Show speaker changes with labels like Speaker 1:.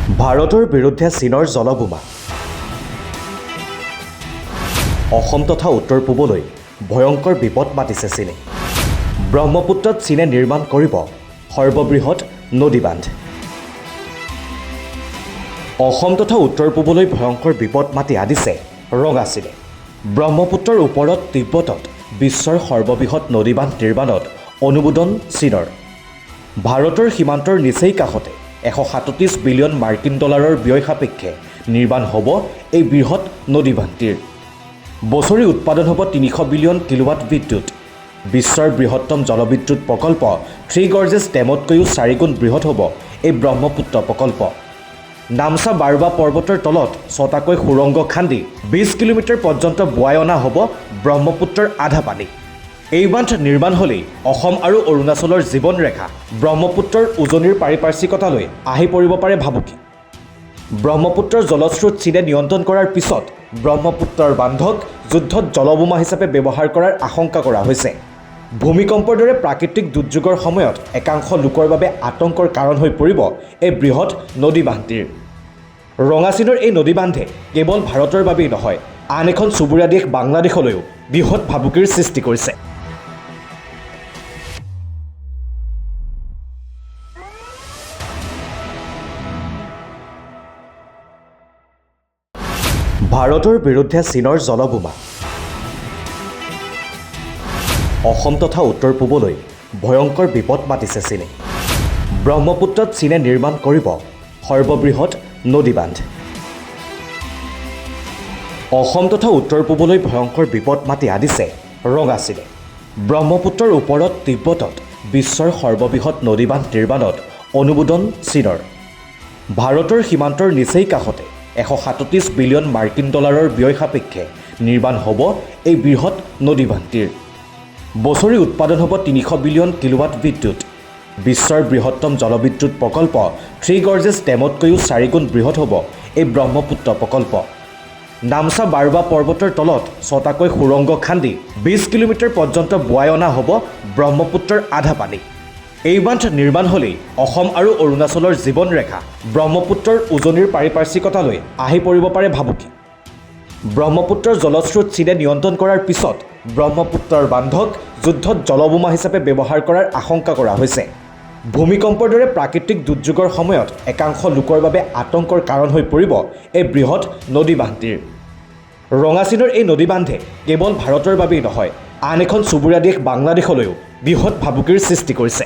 Speaker 1: ভাৰতৰ বিৰুদ্ধে চীনৰ জলবোমা। অসম তথা উত্তৰ পূবলৈ ভয়ংকৰ বিপদ মাতিছে চীনে। ব্ৰহ্মপুত্ৰত চীনে নিৰ্মাণ কৰিব সৰ্ববৃহৎ নদীবান্ধ। অসম তথা উত্তৰ পূবলৈ ভয়ংকৰ বিপদ মাতি আনিছে ৰঙা চীনে। ব্ৰহ্মপুত্ৰৰ ওপৰত তিব্বতত বিশ্বৰ সৰ্ববৃহৎ নদীবান্ধ নিৰ্মাণত অনুমোদন চীনৰ। ভাৰতৰ সীমান্তৰ নিচেই কাষতে 137 বিলিয়ন মাৰ্কিন ডলাৰৰ ব্যয় সাপেক্ষে নিৰ্মাণ হ'ব এই বৃহৎ নদীবান্ধটিৰ। বছৰি উৎপাদন হ'ব 300 বিলিয়ন কিলোৱাট বিদ্যুৎ। বিশ্বৰ বৃহত্তম জলবিদ্যুৎ প্ৰকল্প থ্ৰী গৰ্জেছ ডেমতকৈও চাৰিগুণ বৃহৎ হ'ব এই ব্ৰহ্মপুত্ৰ প্ৰকল্প। নামচা বাৰবা পৰ্বতৰ তলত ছটাকৈ সুৰংগ খান্দি 20 কিলোমিটাৰ পৰ্যন্ত বোৱাই অনা হ'ব ব্ৰহ্মপুত্ৰৰ আধা পানী। এই বান্ধ নিৰ্মাণ হ'লেই অসম আৰু অৰুণাচলৰ জীৱনৰেখা ব্ৰহ্মপুত্ৰৰ উজনিৰ পাৰিপাৰ্শ্বিকতালৈ আহি পৰিব পাৰে ভাবুকি। ব্ৰহ্মপুত্ৰৰ জলস্ৰোত চীনে নিয়ন্ত্ৰণ কৰাৰ পিছত ব্ৰহ্মপুত্ৰৰ বান্ধক যুদ্ধত জলবোমা হিচাপে ব্যৱহাৰ কৰাৰ আশংকা কৰা হৈছে। ভূমিকম্পৰ দৰে প্ৰাকৃতিক দুৰ্যোগৰ সময়ত একাংশ লোকৰ বাবে আতংকৰ কাৰণ হৈ পৰিব এই বৃহৎ নদী বান্ধটিৰ। ৰঙা চীনৰ এই নদীবান্ধে কেৱল ভাৰতৰ বাবেই নহয়, আন এখন চুবুৰীয়া দেশ বাংলাদেশলৈও বৃহৎ ভাবুকিৰ সৃষ্টি কৰিছে। ভাৰতৰ বিৰুদ্ধে চীনৰ জলবোমা। অসম তথা উত্তৰ পূবলৈ ভয়ংকৰ বিপদ মাতিছে চীনে। ব্ৰহ্মপুত্ৰত চীনে নিৰ্মাণ কৰিব সৰ্ববৃহৎ নদীবান্ধ। অসম তথা উত্তৰ পূবলৈ ভয়ংকৰ বিপদ মাতি আনিছে ৰঙা চীনে। ব্ৰহ্মপুত্ৰৰ ওপৰত তিব্বতত বিশ্বৰ সৰ্ববৃহৎ নদীবান্ধ নিৰ্মাণত অনুমোদন চীনৰ। ভাৰতৰ সীমান্তৰ নিচেই কাষতে 137 বিলিয়ন মাৰ্কিন ডলাৰৰ ব্যয় সাপেক্ষে নিৰ্মাণ হ'ব এই বৃহৎ নদীবান্ধটিৰ। বছৰি উৎপাদন হ'ব 300 বিলিয়ন কিলোৱাট বিদ্যুৎ। বিশ্বৰ বৃহত্তম জলবিদ্যুৎ প্ৰকল্প থ্ৰী গৰ্জেছ ডেমতকৈও চাৰিগুণ বৃহৎ হ'ব এই ব্ৰহ্মপুত্ৰ প্ৰকল্প। নামচা বাৰবা পৰ্বতৰ তলত ছটাকৈ সুৰংগ খান্দি 20 কিলোমিটাৰ পৰ্যন্ত বোৱাই অনা হ'ব ব্ৰহ্মপুত্ৰৰ আধা পানী। এই বান্ধ নিৰ্মাণ হ'লেই অসম আৰু অৰুণাচলৰ জীৱনৰেখা ব্ৰহ্মপুত্ৰৰ উজনিৰ পাৰিপাৰ্শ্বিকতালৈ আহি পৰিব পাৰে ভাবুকি। ব্ৰহ্মপুত্ৰৰ জলস্ৰোত চীনে নিয়ন্ত্ৰণ কৰাৰ পিছত ব্ৰহ্মপুত্ৰৰ বান্ধক যুদ্ধত জলবোমা হিচাপে ব্যৱহাৰ কৰাৰ আশংকা কৰা হৈছে। ভূমিকম্পৰ দৰে প্ৰাকৃতিক দুৰ্যোগৰ সময়ত একাংশ লোকৰ বাবে আতংকৰ কাৰণ হৈ পৰিব এই বৃহৎ নদীবান্ধটিৰ। ৰঙা চীনৰ এই নদীবান্ধে কেৱল ভাৰতৰ বাবেই নহয়, আন এখন চুবুৰীয়া দেশ বাংলাদেশলৈও বৃহৎ ভাবুকিৰ সৃষ্টি কৰিছে।